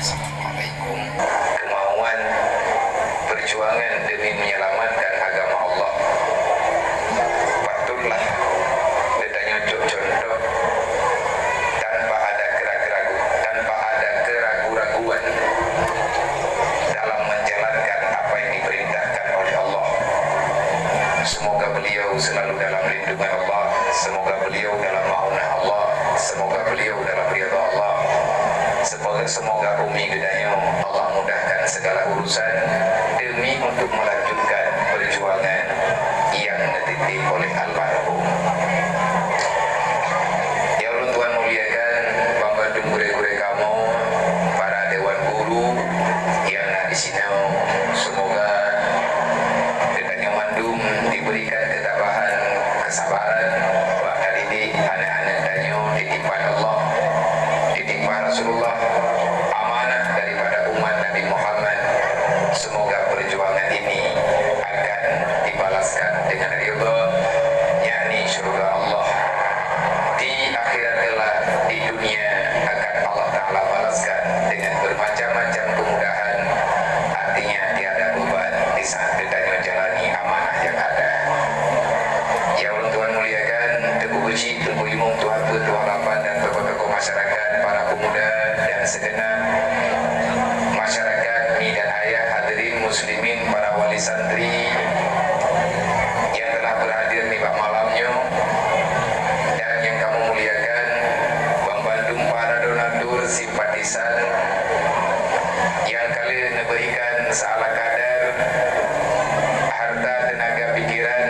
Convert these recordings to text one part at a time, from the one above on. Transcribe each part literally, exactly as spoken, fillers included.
Assalamualaikum. Kemauan perjuangan demi menyelamatkan agama Allah patutlah geutanyoe cok contoh tanpa ada keraguan, tanpa ada keraguan-raguan dalam menjalankan apa yang diperintahkan oleh Allah. Semoga beliau selalu dalam lindungan Allah. Semoga beliau dalam maunah Allah. Semoga beliau dalam ridha Allah. Semoga, semoga umi geutanyoe Allah mudahkan segala urusan demi untuk melanjutkan perjuangan yang dititip oleh almarhum. Ya Allah, Tuhan muliakan banmandum gurée-gurée kamoe, para dewan guru yang na di sinoe. Semoga geutanyoe mandum diberikan ketabahan, kesabaran bak tadidik aneuk-aneuk tanyoe titipan Allah, titipan Rasulullah, amanah daripada umat Nabi Muhammad. Semoga perjuangan ini akan dibalaskan dengan ridha, yakni syurga Allah. Di akhirat kelak, di dunia akan Allah Ta'ala balaskan dengan bermacam-macam kemudahan. Artinya tiada beban di saat geutanyoe jalani amanah yang ada. Ya Allah, Tuhan muliakan Teungku Geuchik, Teungku Imum, Tuha Peuet, Tuha Lapan dan tokoh-tokoh masyarakat, para pemuda dan segenap masyarakat, mi dan ayah, hadirin muslimin, para wali santri yang telah berhadir nibak malam nyoe, dan nyang kamoe muliakan, banmandum para donatur, simpatisan yang ka lheueh neuberikan seala kadar harta, tenaga, pikiran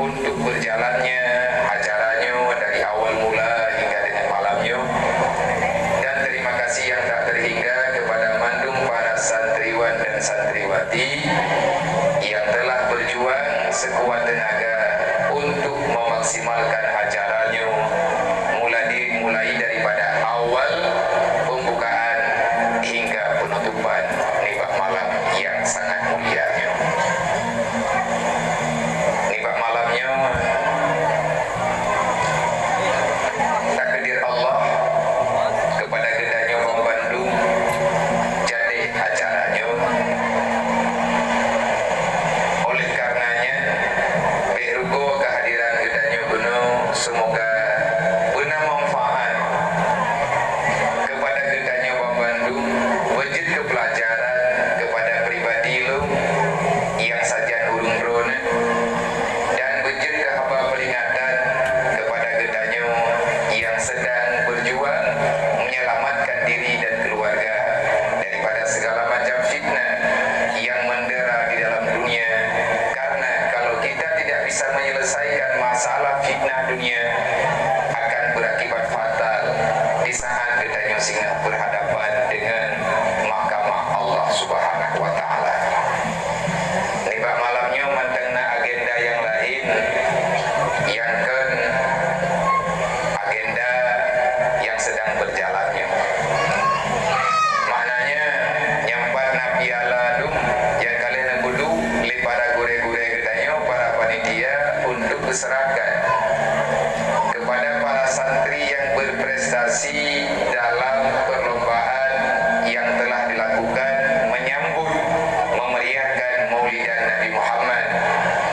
untuk berjalannya acara nyoe dari awal mula hingga dengan malam nyoe. Dan terima kasih yang tak terhingga kepada mandum para santriwan dan santriwati yang telah berjuang sekuat tenaga untuk memaksimalkan acara nyoe, mulai di, mulai daripada awal pembukaan hingga penutupan nibak malam yang sangat mulia nyoe. Nibak malam nyoe, takdir Allah kepada geutanyoe banmandum jadi acara nyoe. Oleh karenanya, bèk rugoe kehadiran geutanyoe keunoe, semoga beuna manfaat kepada geutanyoe banmandum, beujeuet keu peulajaran kepada pribadi lôn nyang sajan ureueng droeneuh, dan beujeuet keu haba peringatan kepada geutanyoe nyang sedang berjuang menyelamatkan diri dan keluarga daripada segala macam fitnah yang mendera di dalam dunia. Karena kalau kita tidak bisa menyelesaikan masalah fitnah dunia, akan berakibat fatal di saat geutanyoe singoh berhadapan dengan mahkamah Allah Subhanahu wa Ta'ala. Nibak malam nyoe mantong na agenda nyang laén, nyang kon agenda nyang sedang berjalan nyoe. Maknanya, nyang pat na piala dum nyang ka lheueh neubeuduek lé para gurèe-gurèe geutanyoe, para panitia, untuk geuseurahkan kepada para santri yang berprestasi dalam perlombaan yang telah dilakukan menyambut memeriahkan Maulidan Nabi Muhammad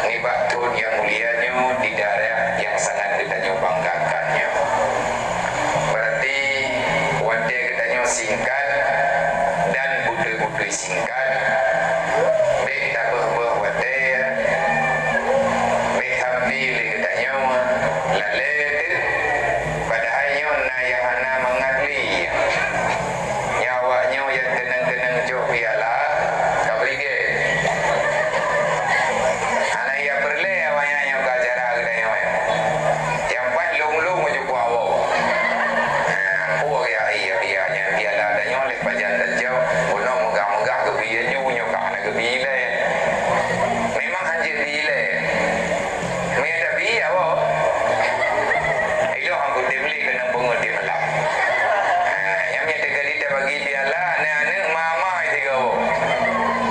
nibak thôn nyang mulia nyoe di daerah yang sangat geutanyoe banggakan nyoe. Berarti watèe geutanyoe singkat dan beutôi-beutôi singkat, bèk tabeuh-beuh watèe, bèk sampai lé geutanyoe lalée teuh, padahai nyoe na nyang hana mangat lé. Nyoe awak nyoe nyang keunong-keunong jok piala ka brigade. Hana iya peureulèe awak nyan nyoe keu acara geutanyoe. Nyang paih lôn-lôn meujukua woe. Nah, peue geujak ie piala nyan, piala tanyoe lé pajan tacok, bunoe meugah-meugah geubri nyoe, nyoe ka hana geubri lé. Memang hanjeuet bri lé. Meunyoe tabri, awoe. Ilôn han kutem lé keuneuk peungeut di malam. Ha, nyang meunyoe teuka di tabagi piala, aneuk-aneuk mama sigoe.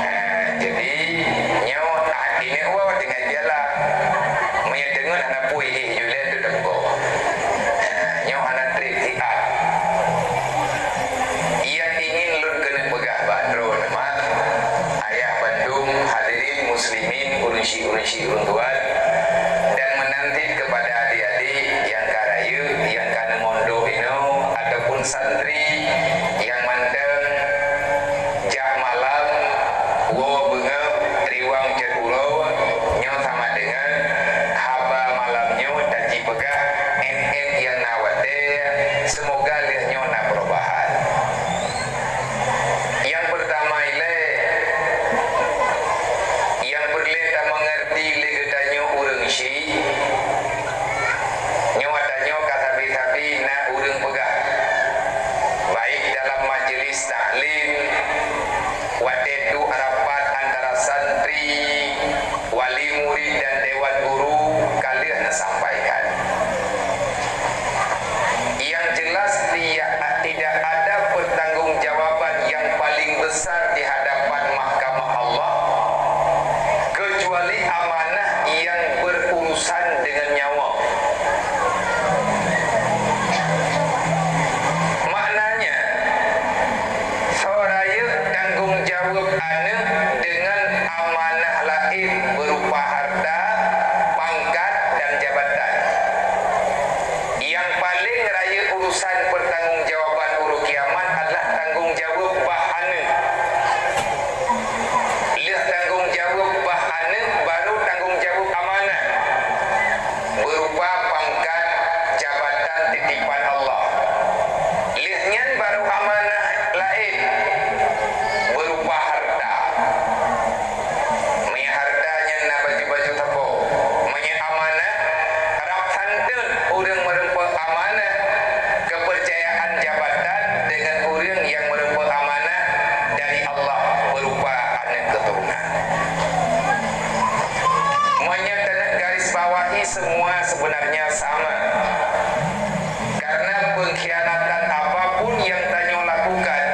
Ha, jadi, nyoe hati nyoe woe tinggai piala. Meunyoe teungeut hana pui jih, ju lé tu dah buka. Ha, nyoe hana trép siat. Ia ingin santri nyang mantong jak malam woe beungoh riwang cot uroe nyoe sama deungon haba malam nyoe tajipeugah ét-ét nyang na watée, seumoga lheueh nyoe na peurubahan. Nyang peurtama ilée, nyang peureulée tameungeurti lé geutanyoe ureuëng syiek, nyoe tanyoe ka sabe-sabe na ureuëng peugah, baik dalam majelis taklim, watée duek rapat antara santri, wali murid dan dewan guru, ka lheueh neusampaikan. Yang jelas, tidak, tidak ada pertanggungjawaban yang paling besar di hadapan mahkamah Allah kecuali amanah yang berurusan dengan nyawa. Maknanya, soe rayeuk tanggong jaweueb aneuëk deungon amanah laén berupa harta, pangkat, dan jabatan. Nyang paleng rayeuk urusan peutanggong jawaban uroe kiamat adalah tanggong jaweueb bah aneuëk. Lheueh tanggong jaweueb bah aneuëk, baru tanggong jaweueb amanah berupa pangkat, jabatan titipan Allah. Lheueh nyan baru amanah laén berupa harta. Meunyoe harta nyan na baju-baju sapo, meunyoe amanah, rab santeuet ureuëng meureumpok amanah, keupeurcayaan jabatan deungon ureuëng nyang meureumpok amanah dari Allah berupa aneuëk keuturonan. Meunyoe taneuk garis bawahi, semua sebenarnya sama. Karena pengkhianatan apapun yang tanyoe lakukan,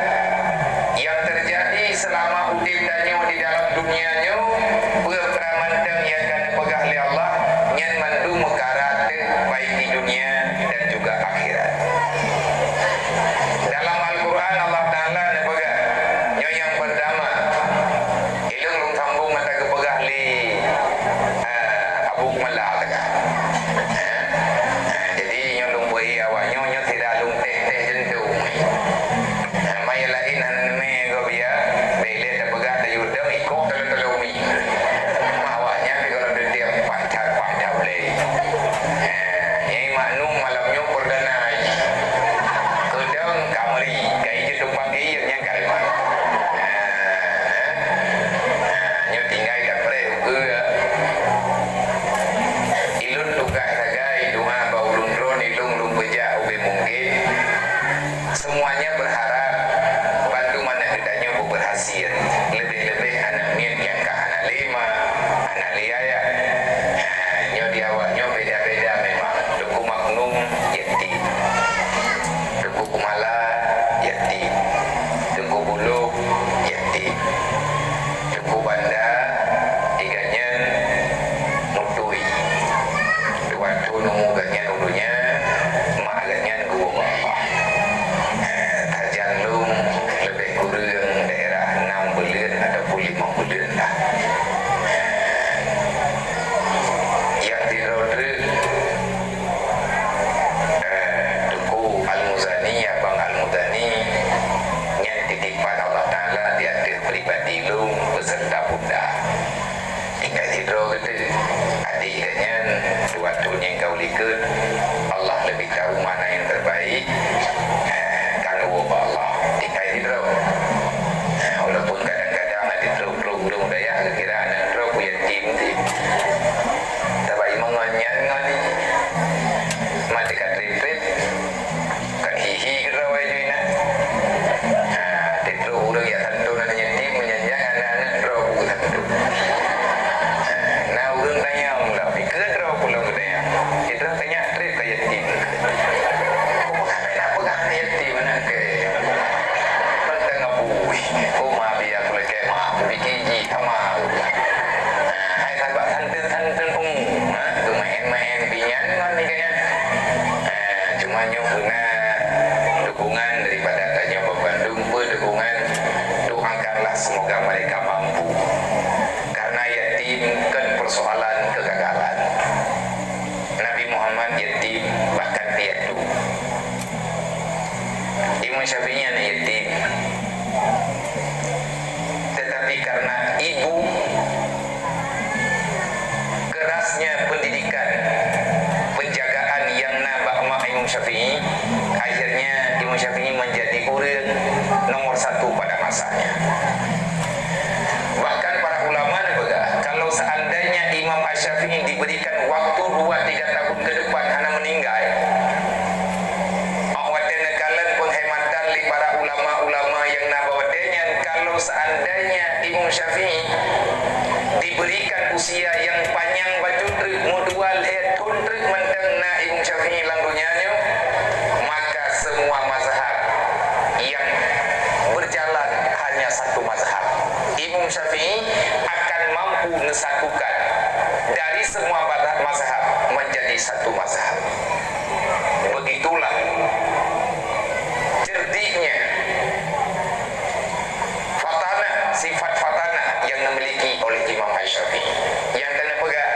yang terjadi selama udeb tanyoe di dalam dunia nyoe, peue-peue mantong nyang ka neupeugah lé Allah, nyan mandum meukarat baik di dunia dan juga akhirat. Dalam Al-Quran, Allah Ta'ala neupeugah, nyoe nyang pertama, ilôn lôn sambong mata geupeugah lé, eh, Abu Kumala teuka. Eh, eh, jadi, nyoe lôn beuhe awak nyoe, nyoe sira lôn teh-teh jantung. Eh, ma nyang laén hana neumé gob ya, bèk lé tapeugah tayue dong iko teuleue-teuleue umi. Ma awak nyan pih gohlom deudiam pacar-pacar ulèe. Eh, nyang maklum malam nyoe perdana. Keudong ka meuri, ka ijeuet tumpang keuieng nyan ka lima. Eh, eh. Nyoe tinggai ka preh ukeue. Ilôn tugaih sagai doa bak ulôn droe ilôn lôn peujak ubé mungken. Semuanya berharap bantu mana geutanyoe beuberhasil. Leubeh-leubeh aneuk miet nyang ka hana lé ma, hana lé ayah. Nyoe di awak nyoe beda-beda memang. Teungku Maknum yatim. Teungku Kumala yatim. Teungku Bulôh yatim. Teungku Banda, iganyan mutui. Dua thôn umu gobnyan u donya, mak gobnyan geuwoe bak Allah. Sajan lôn leubeh kureueng daerah nam buleuen ataupun limong buleuen lah. Nyang sidroe treuk, eh, Teungku Al-Muzani, Abang Al-Muzani, nyan titipan Allah Ta'ala di ateueh pribadi lôn beserta bunda. Tinggai sidroe geuteuk, adik geuh nyan, dua thôn nyang ka u likot, Allah leubeh tahu mana yang terbaik, eh, ka neuwoe bak Allah. Tinggai sidroe. Eh, walaupun kadang-kadang aneuk droe, droe ureueng dayah geukira aneuk droe peue yatim cit. Sabab imeu'en ngon nyan ngon mat teuka trép-trép, kan hihi keudroe jih na. Ha, sidroe ureueng nyang santôn aneuk yatim, meunyan-nyan aneuk Syafi'i anak yatim. Tetapi karena ibu, kerasnya pendidikan, penjagaan yang na bak mak Imam Syafi'i, akhirnya Imam Syafi'i menjadi ureuëng nomor satu pada masanya. Bahkan para ulama neupeugah, kalau seandainya Imam Asy-Syafi'i diberikan waktu dua tiga tahun ke depan hana meninggal, óh watée neukalon penghematan lé para ulama-ulama nyang na bak watée nyan, kalau seandainya Imam Syafi'i diberikan usia yang panjang bacut treuk, meudua lhée thon treuk mantong na Imam Syafi'i lam donya nyoe, maka semua mazhab yang berjalan hanya satu mazhab. Imam Syafi'i akan mampu menyatukan dari semua mazhab menjadi satu mazhab. Begitulah cerdiknya fatanah, sifat fatanah yang dimiliki oleh Imam Asy-Syafi'i. Nyang keuneuk peugah,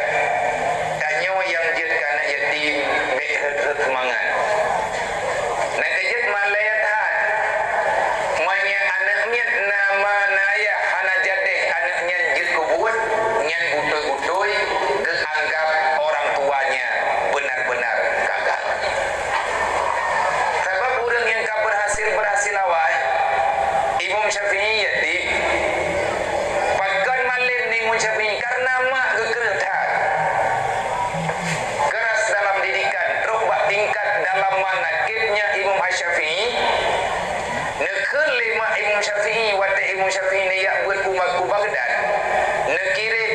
tanyoe nyang jeuet keu aneuk yatim, bék rhot-rhot seumangat. Nyang keujeuet malée that. Meunyoe aneuk miet na ma na yah hana jadeh, aneuk nyan jeuet keu buet, nyan beutôi-beutôi geuanggap orang tuanya benar-benar gagal. Sabab ureuëng nyang ka berhasil-berhasil awai, Imam Syafi'i yatim. Pakon malem Imam Syafi'i? Karena mak geukreueh that. Keras dalam didikan, trok bak tingkat dalam manakibnya Imam Asy-Syafi'i, neukheun lé mak Imam Syafi'i watée Imam Syafi'i neujak beuet u, u Baghdad, neukirém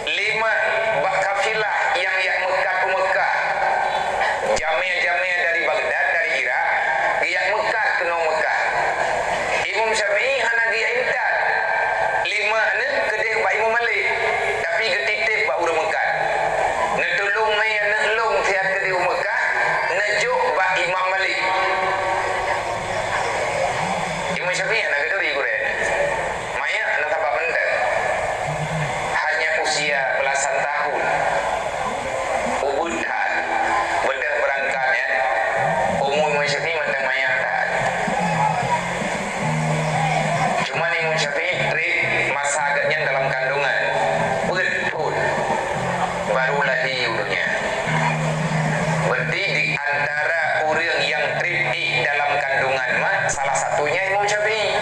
lé mak bak kafilah nyang jak meukat u Meukah. Jamé-jamé dari Baghdad, dari Irak, geujak meukat keunoe Meukah. Imam Syafi'i hana geujak intat lé mak neuh keudeh bak Imam Malik, tapi geutitép bak ureuëng meukat. Neutulông mé aneuk lôn siat keudeh u Meukah, neujok bak Imam Malik. Imam Syafi'i hana geuturi gurée. Manyak na sabab mantong. Hanya usia belasan tahun. Ubit that. Beudôh beurangkat, ya. Umu Imam Syafi'i mantong manyak that. Cuman Imam Syafi'i trép masa geuhnyan dalam kandungan. Peuet thon. Baru lahé u donya. Berarti di antara ureuëng nyang trép éh dalam kandungan mak, salah satunya Imam Syafi'i.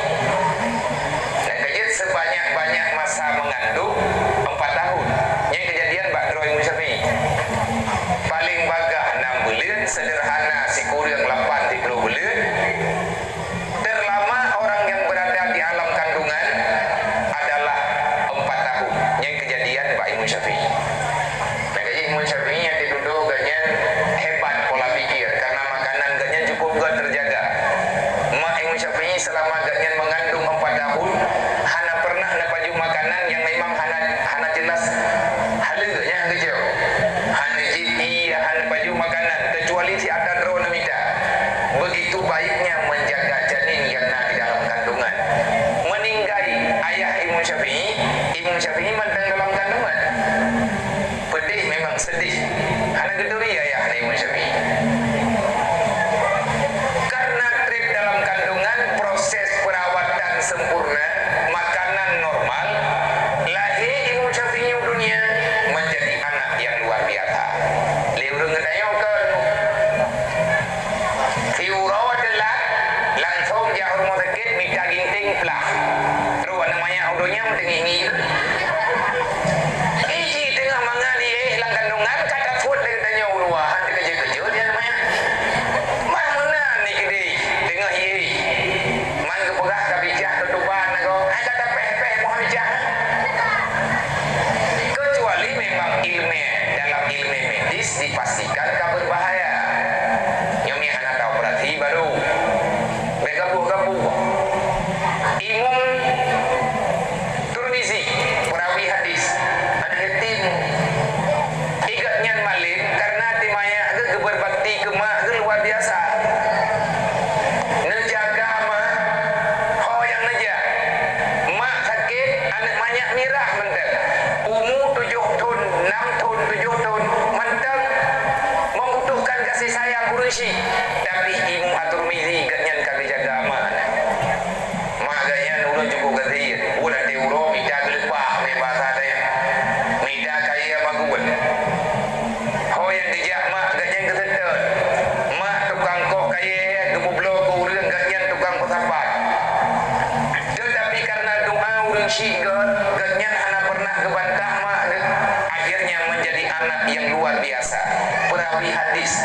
hadis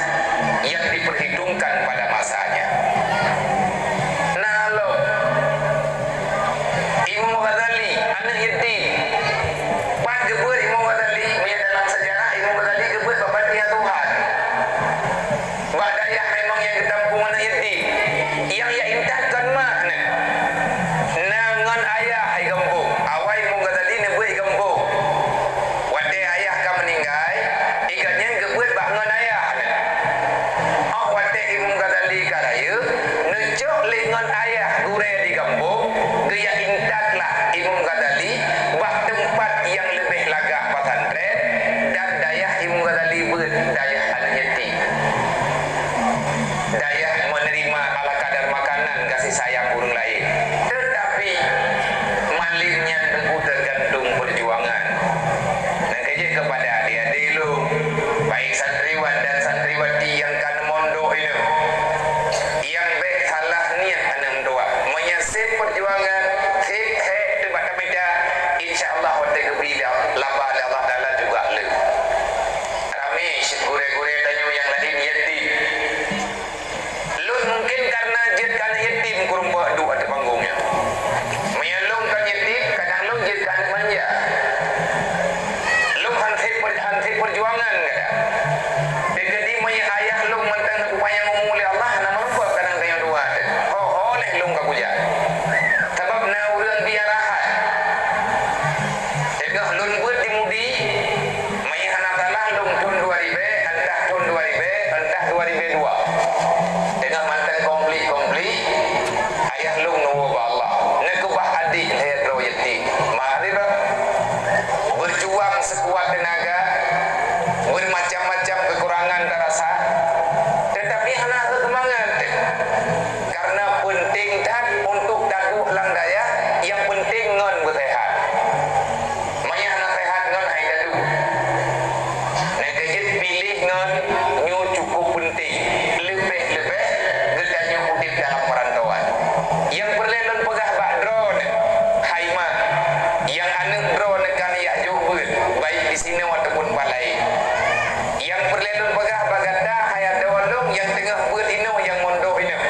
yang diperhitungkan pada masanya. Nah, lo, Imam Ghazali, aneuk yatim. Pat geubeuet Imam Ghazali, meunyo dalam sejarah Imam Ghazali geubeuet bak panti asuhan. Bak dayah memang nyang geutampong aneuk yatim. Nyang jak intat kon mak nyan. Na ngon ayah i gampông. Awai Imam Ghazali neubeuet i gampông. Watèe ayah ka meuninggai, i gobnyan geubeuet bak ngon ayah nyan. Óh watèe Imam Ghazali ka rayeuk, neucok lé ngon ayah gurèe di gampông, geujak intat lah Imam Ghazali bak teumpat nyang leubeh lagak pesantren, dan dayah Imam Ghazali beuet dayah aneuk yatim. Dayah menerima ala kadar makanan kasih sayang ureueng laén. Tetapi, malem nyan teungku teugantung peujuangan. Nyang keujeuet keupada adé-adé lôn, baik santriwan dan santriwati nyang ka neumondok inong, nyang bèk salah niet aneuk meutuah. Meunyo sép peujuangan, sép hék teubak tamita, insya Allah watèe geubri laba lé Allah Taala juga lé. Ramé cit gurèe-gurèe tanyoe nyang laén yatim. Lôn mungken kareuna jeuet keu aneuk yatim keurumpok duek ateueh panggong nyoe. Meunyo lôn kon yatim, kadang lôn jeuet keu aneuk manja. Lôn han sép per-, han sép peujuangan kadang. Teukeudi meunyo ayah lôn mantong neupanyang umu lé Allah, hana meurumpok kadang tanyoe dua teuh. Ho-ho lé lôn ka kujak. Sabab na ureueng biaya rahat. Teungoh lôn beuet di Mudi, meunyo hana salah lôn thôn dua ribèe, entah thôn dua ribèe, entah dua ribèe dua. Teungoh mantong konflik-konflik, ayah lôn neuwoe bak Allah. Neukeubah adék lhèe droe yatim. Mari, Bang. Berjuang sekuat tenaga, bermacam-macam kekurangan tarasa, tetapi hana seumangat. Kareuna peunteng that untuk taduek lam dayah, nyang peunteng ngon beuseuhat. Meunyo hana seuhat ngon hai taduek. Nyang keujeuet piléh ngon nyoe cukup peunteng, leubeh-leubeh geutanyoe udép dalam perantauan. Nyang peureulèe lôn peugah bak droeneuh, hai ma, nyang aneuk droeneuh ka neujak jok beuet, baik di sinoe ataupun pat laén. Nyang peureulèe lôn peugah bak gata, hai adoe lôn nyang teungoh beuet inoe nyang mondok inoe.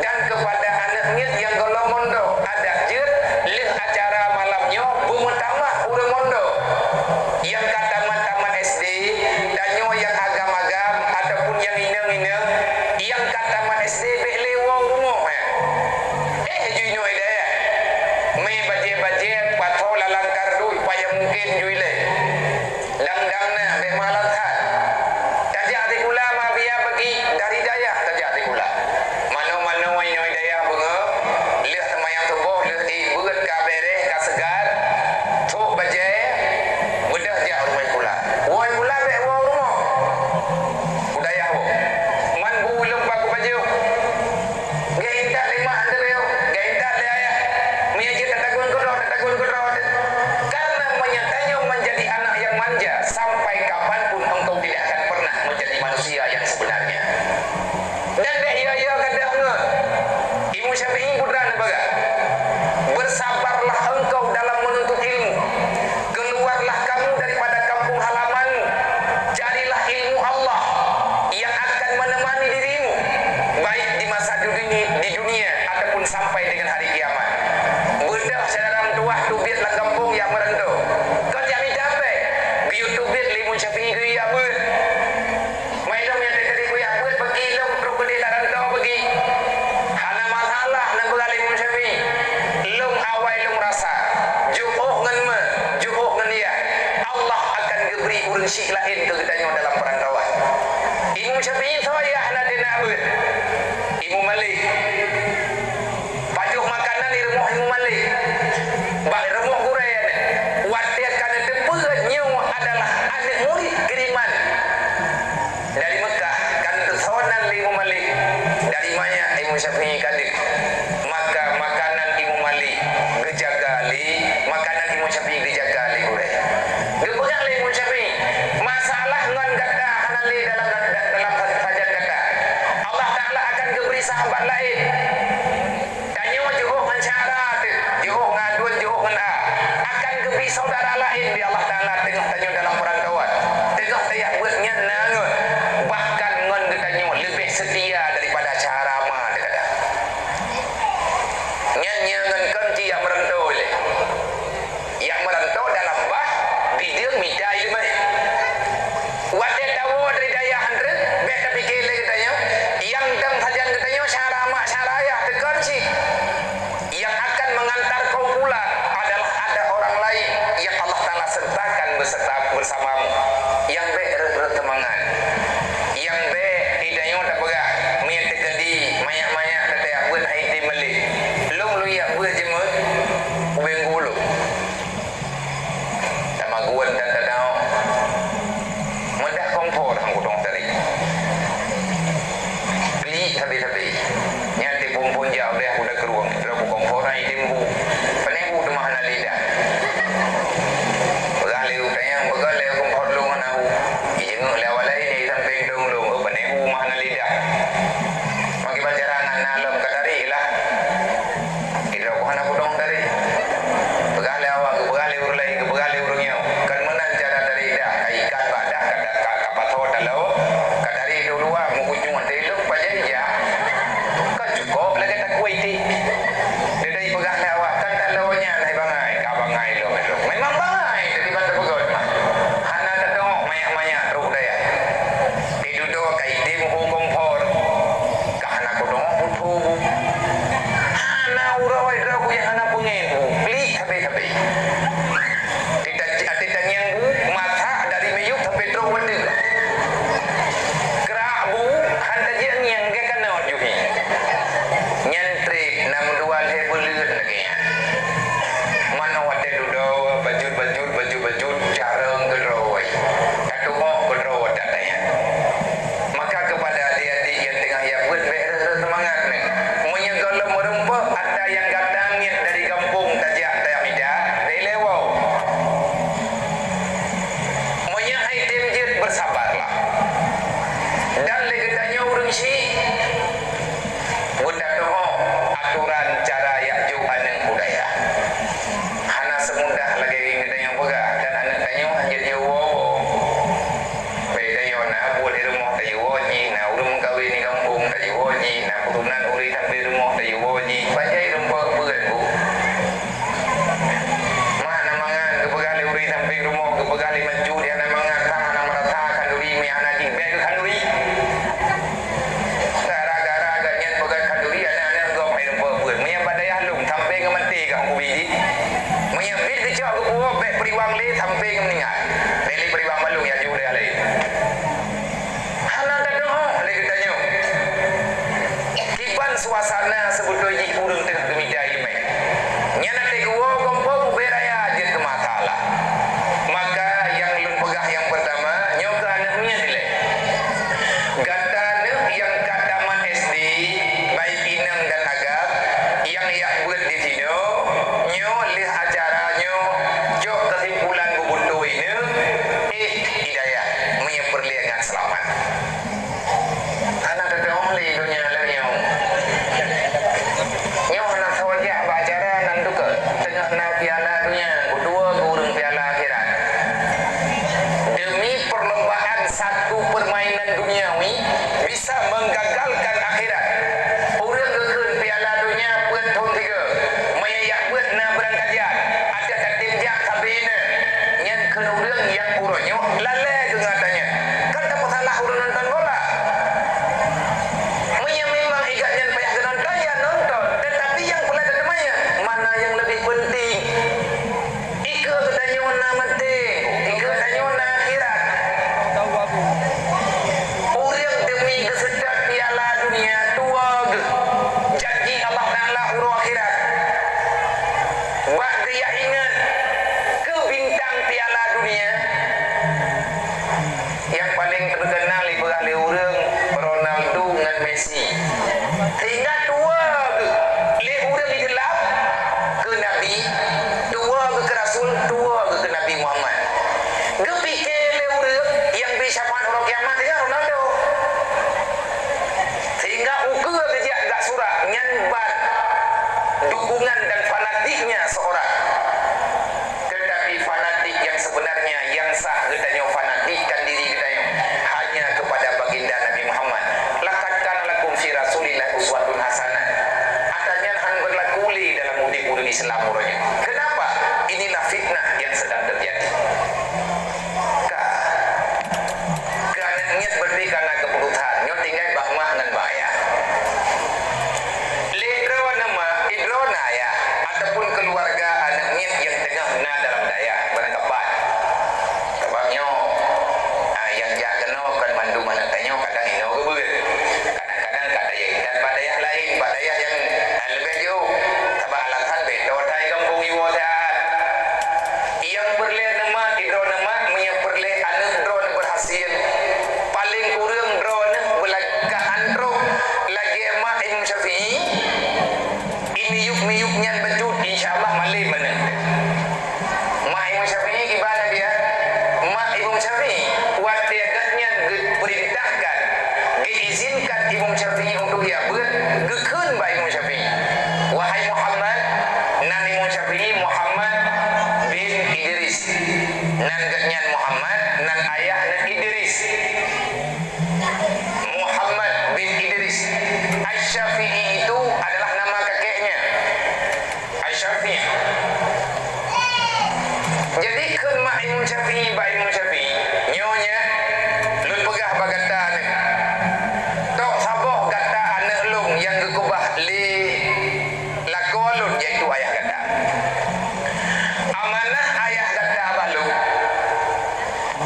Dan keupada aneuk miet nyang gohlom mondok, adak jeuet lheueh acara malam nyoe beumeutamah ureueng mondok. Nyang ka tamat-tamat S D, tanyoe nyang agam-agam ataupun nyang inong-inong, nyang ka tamat S D bèk lé woe u rumoh, eh. Eh, ju inoe i dayah. Mé bajèe-bajèe, pasoe lalang kardus, payah mungken ju ilèe. Dang-dang na, bèk malas that. Tajak sikula ma biaya bagi dari dayah tajak sikula. Manoe-manoe inoe dayah beungoh, lheueh seumayang suboh, lheueh ék beuet ka bèrèh, ka seugar, sôk bajèe, beudôh jak u rumoh sikula. Woe sikula bèk woe u rumoh. U dayah woe. Man bu lôn paku bajèe. Geuintat lé mak, hantom lé ayah, geuintat lé ayah. Meunyo jeuet tatagun keudroe, tatagun keudroe. Karena meunyo tanyoe menjadi anak yang manja, sampai kapanpun engkau tidak akan pernah menjadi manusia yang sebenarnya. Dan bèk yo-yo gadôh ngon. Imam Syafi'i putra neupeugah, "Bersabarlah engkau dalam menuntut ilmu. Keluarlah kamu daripada kampung halamanmu. Carilah ilmu Allah yang akan menemani dirimu, baik di masa dunia, di dunia ataupun sampai dengan hari kiamat." Beudôh syedara meutuwah teubiet lam gampông jak meurantô. Kon jak mita apèe, geuyue teubiet lé Imam Syafi'i geuyue jak beuet. Mai lôn nyang teukeuri kujak beuet peugi lôn trok keudéh lam rantô peugi. Hana masalah neupeugah lé Imam Syafi'i. Lôn awai lôn rasa, jiôh ngon ma, jiôh ngon yah, Allah akan geubri ureueng syiek laén keu geutanyoe dalam peurantauan. Imam Syafi'i soe yah hana teunak beuet? Imam Malik. Pajoh makanan di rumoh Imam Malik. Bak rumoh gurèe nyan. Watèe ka neuteupeue nyoe adalah aneuk murit kiriman. Dari Mekah, kan teusonan lé Imam Malik. Dari manyak Imam Syafi'i ka deuh. Maka makanan Imam Malik geujaga lé, makanan Imam Syafi'i geujaga lé gurèe. Geupeugah lé Imam Syafi'i, "Masalah ngon gata hana lé dalam, dalam sajan gata. Allah Taala akan geubri sahabat laén." Tanyoe jiôh ngon syara teuh, jiôh ngon aduen, jiôh ngon a. Akan geubri syedara laén di Allah Taala teungoh tanyoe dalam peurantauan. Teungoh tajak beuet nyan na ngon. Bah Kon cit, yang akan mengantar kau pulang adalah ada orang lain yang Allah Taala sertakan beserta, bersamamu. Nyang bék rhot-rhot teumangat. Nyang bék, eh, tanyoe tapeugah, meunyo teukeudi manyak-manyak tateuk beuet hai tem malée. Lôn lôn jak beuet jeuet, ubeng gulu. Tamaguan dan tadau. Meudah kompor han kudong tari. Plik sabe-sabe. Nyan tipu phon jak udeh kuda kerueng. Terus ku kompor ai timbu. Pané bu teuma hana lidah. Peugah lé utayang, peugah lé kompor lôn hana bu. Ijeungok lé awak laén di sampéng dong lôn. Oh, pané bu mah hana lidah. Maki bacara ngan na lom ka tari lah. Idroe hana kudong tari. Peugah lé awak, geupeugah lé ureueng laén, geupeugah lé ureueng nyoe. Kan meunan cara tari dah, ka ikat bak dah, ka, ka, ka pasoe taloe, ka tari dua-dua, meuujong teuh ilong, pajan ija. Ka cukôp lagèe takue iti. Didai peugah lé awak, kan taloe nyan hai bangai, ka bangai lom ilong. Memang bangai, jadi ban teupeugah mah. Hana tadong manyak-manyak trok daya. Di dudoe ka item hu kompor. Ka hana kudong buet bu. Hana uroe droe nyang hana peungén bu. Plik sabe-sabe. Tita-, tita nyang bu, masak dari miyueb sampai trok watèe. Krak bu, han tajak nyang ke kanot juhi. Nyan trép, nam dua lhèe buleuen lagèe nyan. Manoe watèe dudoe, bacut-bacut, bacut-bacut, carông keudroe. Tatu'oh keudroe watèe nyan. Maka kepada adik-adik nyang teungoh jak beuet, bèk rhot-rhot seumangat nyoe. Meunyoe gohlom meurumpok atra nyang gata ngiet dari gampông tajak tajak mida, bèk ilewoe. Meunyoe hai tem jeuet, bersabarlah. Dan lé geutanyoe ureueng syik, beutatu'oh atoran cara jak jok aneuk u dayah. Hana seumudah lagèe geutanyoe peugah, dan aneuk tanyoe hanjeuet jiwoe-woe. Bèk tanyoe na buet di rumoh tajiwoe jih, na ureueng meukawen di gampông tajiwoe jih, na peutunan ureueng sampai rumoh tajiwoe jih. Bajai rumpok beuet bu. Mak na mangat geupeugah lé ureueng sampai rumoh, geupeugah lé mancu di hana mangat, sang hana meurasa khanduri, mi hana jih bèk geukhanduri. Gara-gara gobnyan peugah khanduri, aneuk-aneuk gob hai rumpok beuet. Meunyo bak dayah lôn sampai ngon maté ka kubi jih. Meunyo bit geucok geupuwoe bèk peuriwang lé sampai ngon meuninggai. Lé-lé peuriwang balong ya ju dayah laén. Hana tadong lé geutanyoe. Kiban suasana seubeutôi jih ureueng teungoh geumita ileumèe. Nyan até geuwoe gampông ubé raya jeuet keu masalah. Maka nyang lôn peugah nyang peurtama, nyoe keu aneuk miet ilèe. Gata aneuk nyang ka tamat S D, baik inong dan agam, nyang jak beuet di sinoe, nyoe lheueh acara nyoe, cok keusimpulan beubeutôi neuh, eh, hidayah, meunyoe peureulèe ngat seulamat. Hana teudeungoe lé donya lagèe nyoe. Nyoe hana sawaja bak acara nan duka, teungoh na piala donya, kutuwoe keu ureueng piala akhirat. Demi perlombaan satu permainan duniawi bisa menggagalkan akhirat. Ureueng geukheun piala donya peuet thôn tiga, meunyo jak beuet na beurangkajian, adak tatem jak sabe na. Nyan kheun ureueng nyang uroe nyoe lalè geuh ngon tanyoe. Kan tapeusalah ureueng nonton bola. Meunyo memang igat nyan payah geunonton, ya nonton. Tetapi nyang peureulèe tateumanyong, mana nyang leubeh penting? Ikeue geutanyoe na maté, ikeue tanyoe na akhirat. Ureueng demi geuseutôt piala dunia tuwoe geuh. Janji Allah Taala uroe akhirat. Bak geujak ingat keu bintang piala dunia. Nyang paleng teukeunal ipeugah lé ureueng Ronaldo ngon Messi. Sehingga tuwoe geuh lé ureueng Islam keu Nabi, tuwoe geuh keu Rasul, tuwoe geuh keu Nabi Muhammad. Geupike lé ureueng nyang bri syafaat uroe kiamat nyan Ronaldo. Sehingga ukeue geujak gak surat nyan ban dukungan dan fanatiknya seorang. Tetapi fanatik yang sebenarnya, yang sah geutanyoe fanatikkan diri geutanyoe hanya kepada baginda Nabi Muhammad. Laqad kana lakum fi Rasulillah uswatun hasanah. Ata nyan han berlaku lé dalam udeb ureueng Islam uroe nyoe. Kenapa? Inilah fitnah yang sedang terjadi. Ka. Keu aneuk miet berarti ka na keuputosan. Nyoe tinggai bak mak ngon bak ayah. Lé Lé lakoe lôn, yaitu ayah gata. Amanah ayah gata bak lôn,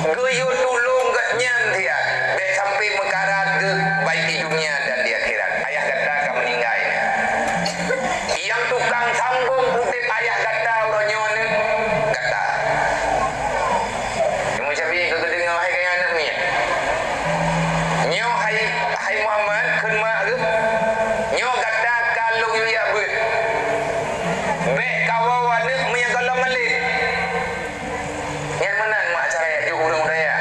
geuyue tulông geuhnyan siat, bèk sampai meukarat geuh baik di dunia dan di akhirat. Ayah gata ka meuninggai. Nyang tukang sambông udép ayah gata uroe nyoe nyoe gata. Imam Syafi'i ka geudeungoe hai gaya aneuk miet. Nyoe hai, hai Muhammad, kheun mak geuh. Nyoe gata ka lôn yue jak beuet. Bèk kawoe aneuk meunyoe gohlom malém. Nyan meunan mak cara jak jok ureueng u dayah.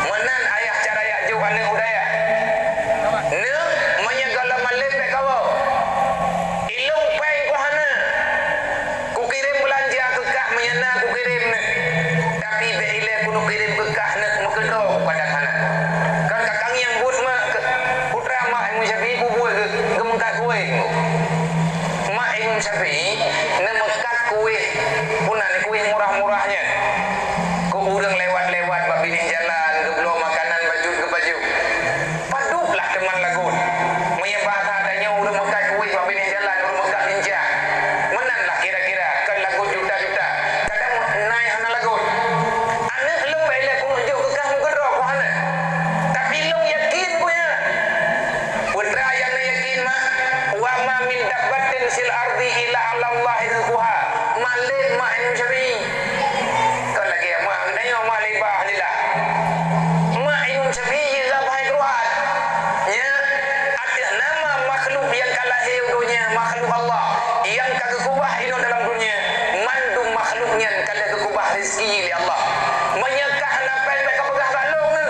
Meunan ayah cara jak jok aneuk u dayah. Neuk, meunyoe gohlom malém bèk kawoe. Ilôn péng ku hana. Kukirém beulanja keu kah meunyoe na kukirém neuk. Tapi bèk ilèe keuneuk kirém keu kah neuk meukeudroe kupadan hana. Kan ka kangieng buet mak, putra mak Imam Syafi'i bubuet geuh, geumeukat kuéh. Mak Imam Syafi'i neumeukat kuéh, puna ni kuéh murah-murah nyan. Keu ureueng lewat-lewat bak binéh jalan, geubloe makanan bacut geupajoh. Padub lah teuma lagot. Meunyoe bahasa tanyoe ureueng meukat kuéh bak binéh jalan, ureueng meukat lincah. Meunan lah kira-kira kon lagot juta-juta. Kadang na nyang hana lagot. Aneuk lôn bèk ilèe keuneuk jok keu kah meukeudroe ku hana. Tapi lôn yakin ku nyan. Putra nyang neuyakin mak, "Wa ma min dabbatin fil ardi illa 'alallahi rizquha." Malém mak Imam Syafi'i. Kon lagèe mak geutanyoe, mak lé bah jeulaih. Mak Imam Syafi'i jeuet sabai Quran. Nya, ateueh nama makhluk nyang ka lahé u donya, makhluk Allah, nyang ka geukeubah inoe dalam donya, mandum makhluk nyan ka lheueh geukeubah rezeki lé Allah. Meunyoe kah hana péng, bèk kapeugah bak lôn.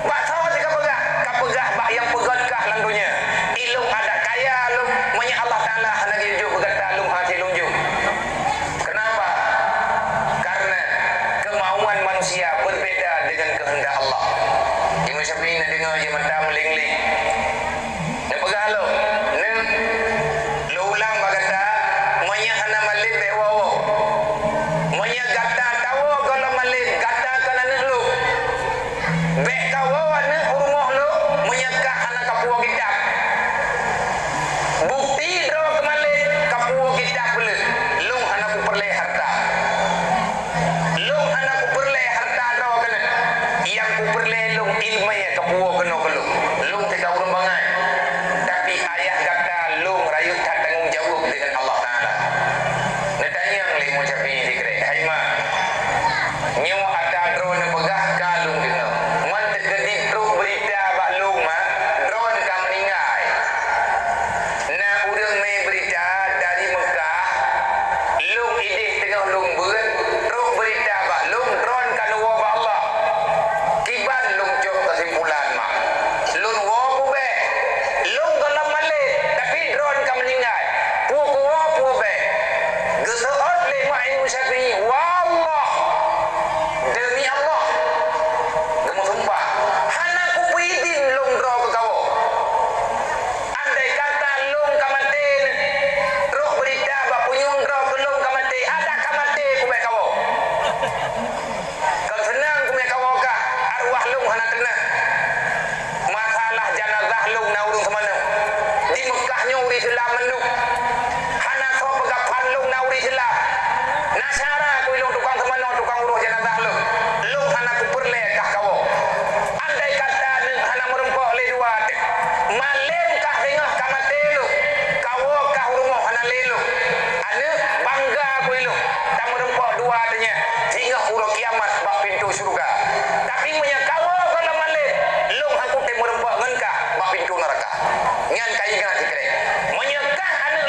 Bak soe kapeugah? Kapeugah bak nyang peugöt kah lam donya. Ilôn adak kaya lôn, meunyoe Allah Taala hana geujok keu gata, lôn hase lôn jok. Kenapa? Karena kemauan manusia berbeda dengan kehendak Allah. Imam Syafi'i na deungoe jih mata meuléng-léng. Neupeugah lom, "Neuk, lôn ulang bak gata, meunyoe hana malém bèk woe-woe. Meunyoe gata tawoe gohlom malém, gata kon aneuk lôn." Bèk kawoe aneuk u rumoh lôn meunyoe kah hana kapuwoe kitab. Bukeuti droe keumalém kapuwoe kitab peuleueh, lôn hana kupeureulèe hareuta. Lôn hana kupeureulèe hareuta droe keuneuk. Nyang kupeureulèe lôn ileumèe kapuwoe keunoe keu lôn. Lôn teuka ureueng bangai. Tapi ayah gata lôn rayeuk that tanggong jaweueb deungon Allah Taala. Neutanyong lé Imam Syafi'i sikrek, "Hai ma, nyoe ata droeneuh peugah ka lôn deungoe. Man teukeudit trok beurita bak lôn ma, droeneuh ka meuninggai. Na ureueng mé beurita dari Meukah, lôn idéh teungoh lôn beuet, trok beurita bak lôn, droeneuh ka neuwoe bak Allah. Kiban lôn cok keusimpulan ma? Lôn woe peue bèk? Lôn gohlom malém, tapi droeneuh ka meuninggai. Peue kuwoe peue bèk?" Geuseuôt lé Imam Syafi'i, "Wallah, demi Allah," geumeusumpah, "hana kupeuidin lôn droe keu kawoe. Andai kata lôn ka maté, trok beurita bak punyueng droe keu lôn ka maté, adak ka maté kubèe kawoe. Kon seunang kubèe kawoe kah, arwah lôn hana teunang. Masalah janazah lôn na ureueng seumanoe. Di Meukah nyoe ureueng Islam mandum. Hana soe peugah phan lôn na ureueng Islam. Na syara keu lôn tukang seumanoe, tukang uroh janazah lôn. Lôn hana kupeureulèe kah kawoe. Andai kata aneuk hana meureumpok lé dua teuh, malém kah singoh ka maté lôn, kawoe kah u rumoh hana lé lôn. Aneuk bangga keu lôn, tameureumpok dua teuh nyan singoh uroe kiamat bak pintoe syeuruga. Tapi meunyoe kawoe gohlom malém, lôn han kutem meureumpok ngon kah bak pintoe neuraka." Nyan ka ingat sikrek. Meunyoe kah aneuk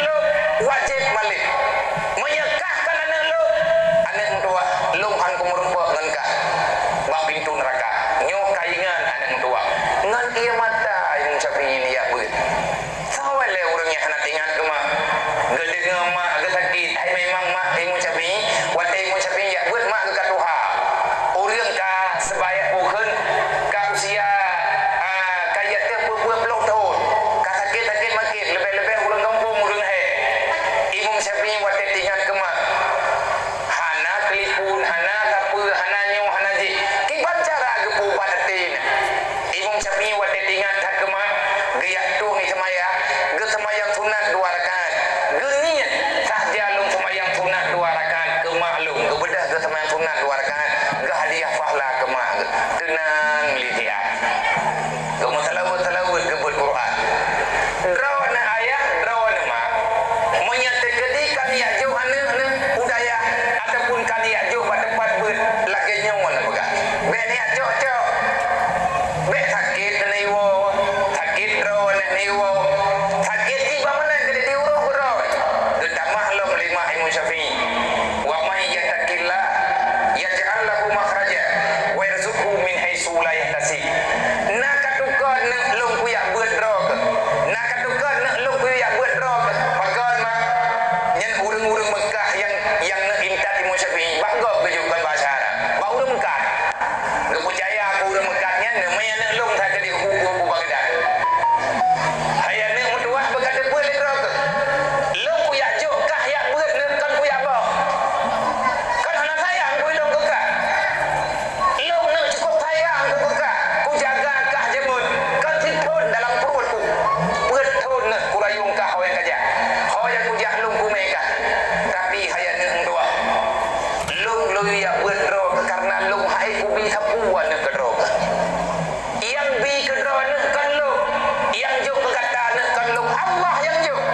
Nyang jeuet,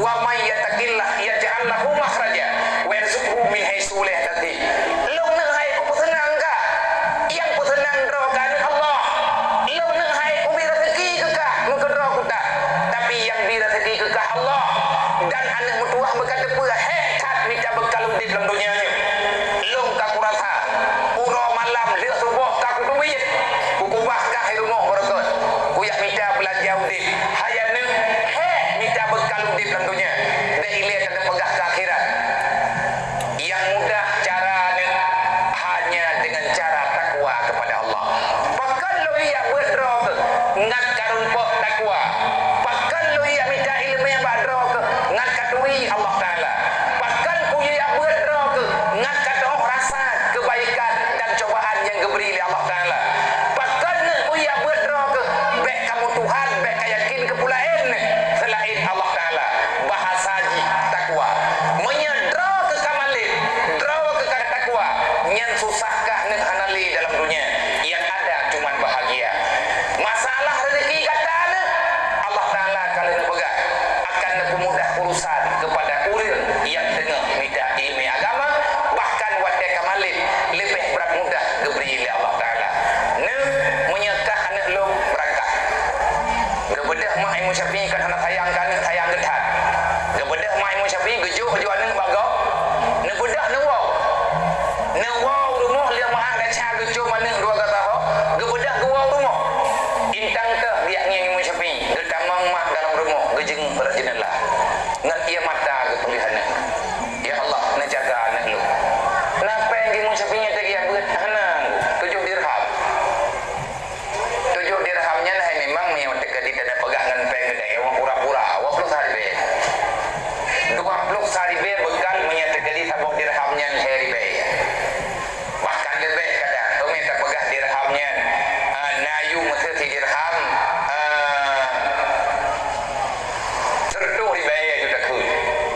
"Wa may yattaqillaha yaj'al lahu makhraja wa yarzuqhu min haitsu la yahtasib." Lôn neuhai kupeuseunang kah? Nyang peuseunang droe kah Aneuëk Allah. Lôn neuhai kubri raseuki keu kah meukeudroe kuta, tapi nyang bri raseuki keu kah Allah. Dan aneuëk meutuwah meuka teupeue hék that mita beukal udeb lam donya nyoe. Lôn ka kurasa, uroe malam lheueh suboh ka kuteubiet, kukubah kah i rumoh beureukat, kujak mita beulanja udeb. Hai aneuëk, hék mita beukal udeb lam donya, bék ilée taneuk peugah keu akhirat. Nyang mudah cara nyoe hanya dengan cara takwa kepada Allah. Pakon lôn jak beuet droe keuh ngat ka rumpok takwa? Pakon lôn jak mita iéleumé bak droe keuh ngat ka turi Allah Taala? Pakon kujak beuet droe keuh ngat ka teuôh rasa keubaikan dan cobaan nyang geubri lé Allah Taala? Pakon kujak beuet droe keuh bék kamoe Tuhan, bék kayakin keu peue laén seulaén Allah Taala? Bahasa jih takwa. Meunyoe droe keuh ka malem, droe keuh ka takwa, nyan susah kah aneuëk hana lé dalam donya. Nyang ada cuman bahagia. Masalah rezeki gata nyoe, Allah Taala ka lheueh neupeugah akan neupeumudah urusan keupada ureuëng nyang teungoh mita iéleumé agama, bahkan watée ka malem leubeh brat mudah geubri lé Allah Taala. Nyoe, meunyoe kah aneuëk lôn beurangkat. Geubeudôh mak Imam Syafi'i kan hana sayang keu aneuëk, sayang geuh that. Geubeudôh mak Imam Syafi'i geujok-jok aneuëk bak gob, neubeudôh neuwoe. Neuwoe u rumoh lheueh meu'ah desya geucom aneuëk dua gata ho, geubeudôh geuwoe u rumoh. Intang teuh biak ngieng Imam Syafi'i, geutamong mak dalam rumoh, geujeungeuk rot jeunela. Ngon ié mata geutuléh aneuëk, "Ya Allah, neujaga aneuëk lôn." Na péng Imam Syafi'i nyang teugiak beuet? Hana, tujoh dirham. Tujoh dirham nyan hai memang meunyoe teukeudi tapeugah ngon péng geutanyoe pura-pura, dua ploh sa ribée. Dua ploh sa ribée beukal meunyoe teukeudi saboh dirham nyan lhée ribée. Bahkan leubeh kadang, teumé tapeugah dirham nyan, ah, na yum meuseu sidirham, ah, Seureutôh ribée aju takheun.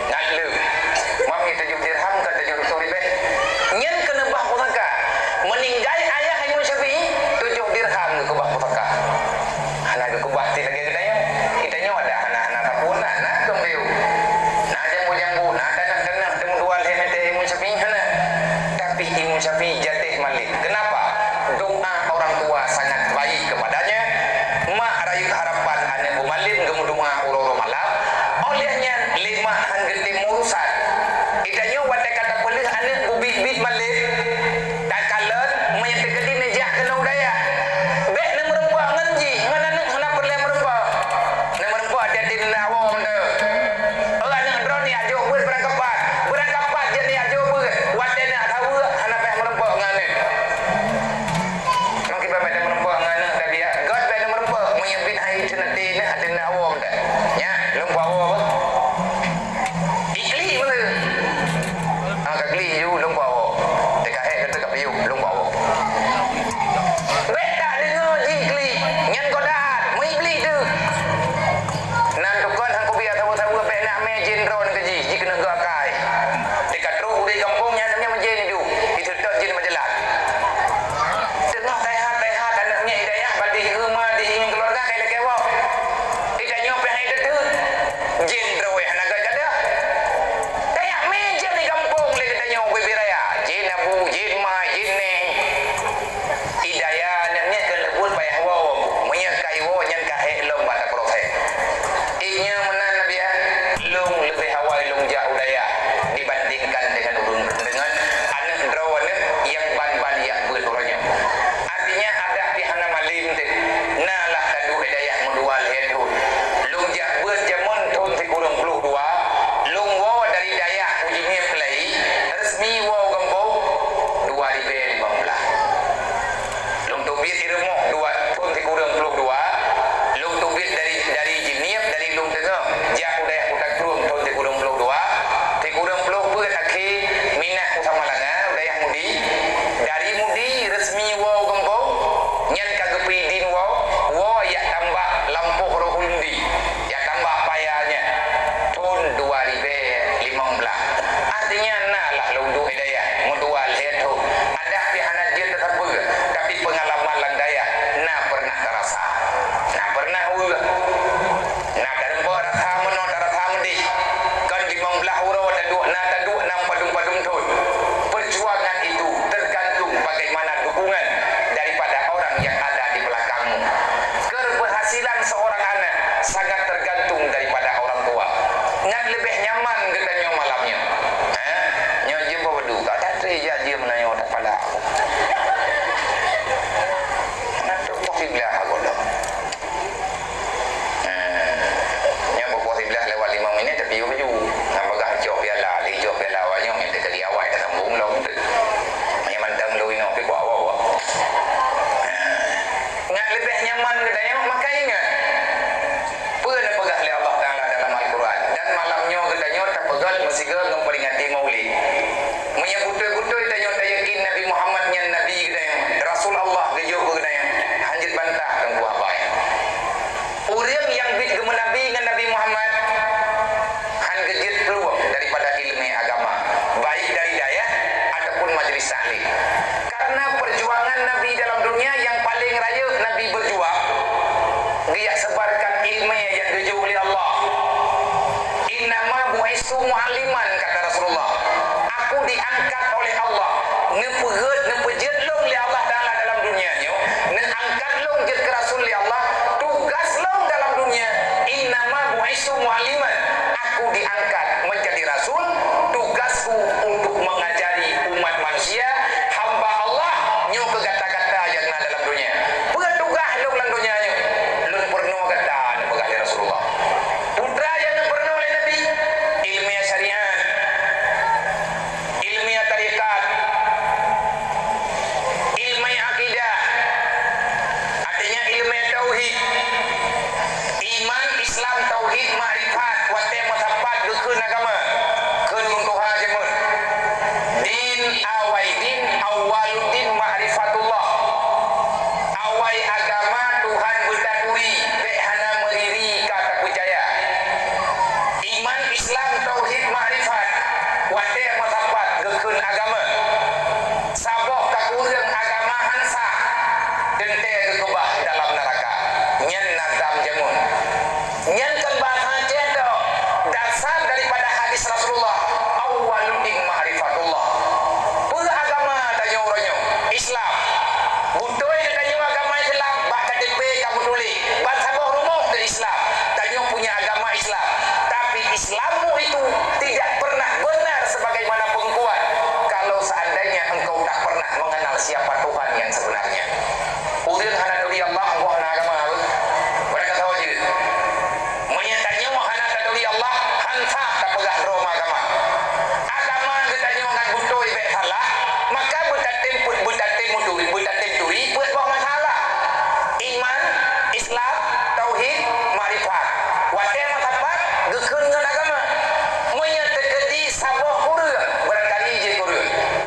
Nyan le. Mam nyoe tujoh dirham ka tujoh reutôh ribée. Nyan keuneubah pusaka. Meuninggai ayah Imam Syafi'i, tujoh dirham geukeubah pusaka. Hana geukeubah cit lagée geutanyoe. Geutanyoe ada hana-hana sapeue na, na keumbeu. Na jambu-jambu, na tanah-tanah, teumeuduan lhée meuté Imam Syafi'i hana. Tapi Imam Syafi'i jadeh malem. Kenapa? Doa orang tua sangat baik kepadanya. Mak rayeuk harapan aneuëk beumalem geumeudoa uroe-uroe malam. Óh lheueh nyan lé mak han geutem urusan. Geutanyoe watée ka tapeuleueh aneuëk beubiet-biet malem, takalon meunyoe teukeudi neujak keunoe u dayah. Bék neumeurumpok ngon jih, ngon aneuëk hana peureulée meurumpok. Neumeurumpok até-até nenek awom teuh. Oh, aneuëk droeneuh jak jok beuet beurangkapat. Beurangkapat jeuet neujak jok beuet. Watée neujak saweue hana paih meurumpok ngon aneuëk. Ngon kiban bèk meurumpok ngon aneuëk tabiat. Göt bèk meurumpok, meunyoe biet hai teuneuk teuneuk, teuneuk awom dah. Nyan, lôn peuawom. Iklik Mu'alliman, kata Rasulullah, aku diangkat oleh Allah. Neupeugét, neupeujeuet lôn lé Allah Ta'ala dalam dunia nyoe, neuangkat lôn jeuet keu Rasul lé Allah. Tugas lôn dalam dunia, innama bu'istu mu'alliman. Aku diangkat menjadi rasul, tugasku untuk mengajari umat manusia, hamba Allah, nyoe keu gata-gata nyang na dalam dunia. Peue tugas lôn lam dunia nyoe? Lôn peurunoe gata, neupeugah lé Rasulullah. Peue nyang neupeurunoe lé Nabi? Ilmu syariat, ilmu tarekat, ilmu akidah, artinya ilmu tauhid. Iman, Islam, tauhid, makrifat, watée meusapat geukheun agama. Kheun ureuëng tuha jameun. Din awai din awwaluddin ma'rifatullah. Awai agama Tuhan beutaturi, bék hana meuriri ka tapeucaya. Iman, Islam, tauhid, makrifat, watée meusapat geukheun agama. Saboh takureueng agama han sah, teuntée geukeubah dalam naraka. Nyan nazam jameun. Nyan kon bahasa Aceh tok. Dasar daripada hadis Rasulullah, awwaluddin ma'rifatullah. Peue agama tanyoe uroe nyoe? Islam. Beutôi geutanyoe agama Islam, bak K T P ka meutuléh, ban saboh rumoh keu Islam. Tanyoe punya agama Islam. Tapi Islammu itu tidak pernah benar sebagaimana pengakuan kalau seandainya engkau tak pernah mengenal siapa Tuhan yang sebenarnya. Ureuëng hana turi Allah, engkau hana agama, apa? Barang kata jeuet. Meunyoe tanyoe hana taturi Allah, han sah tapeugah droe meuagama. Agama geutanyoe ngon beutôi bék salah, maka